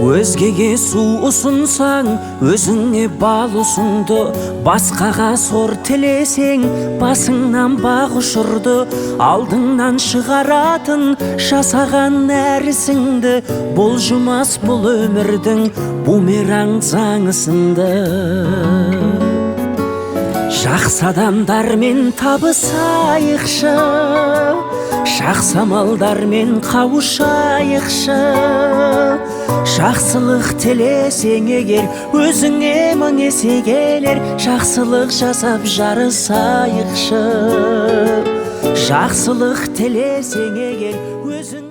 Өзгеге су ұсынсаң, өзіңе бал ұсынды. Басқаға сор тілесең, басыңнан бақ ұшырды. Алдыңнан шығаратын жасаған нәрсіңді, бұлжымас бұл өмірдің бумеранг заңысынды. Жақсы адамдармен табысайықшы, жақсы амалдармен қауышайықшы. Жақсылық тілесең егер, өзіңе мың есе келер. Жақсылық жасап жарысайықшы. Жақсылық тілесең егер, өзің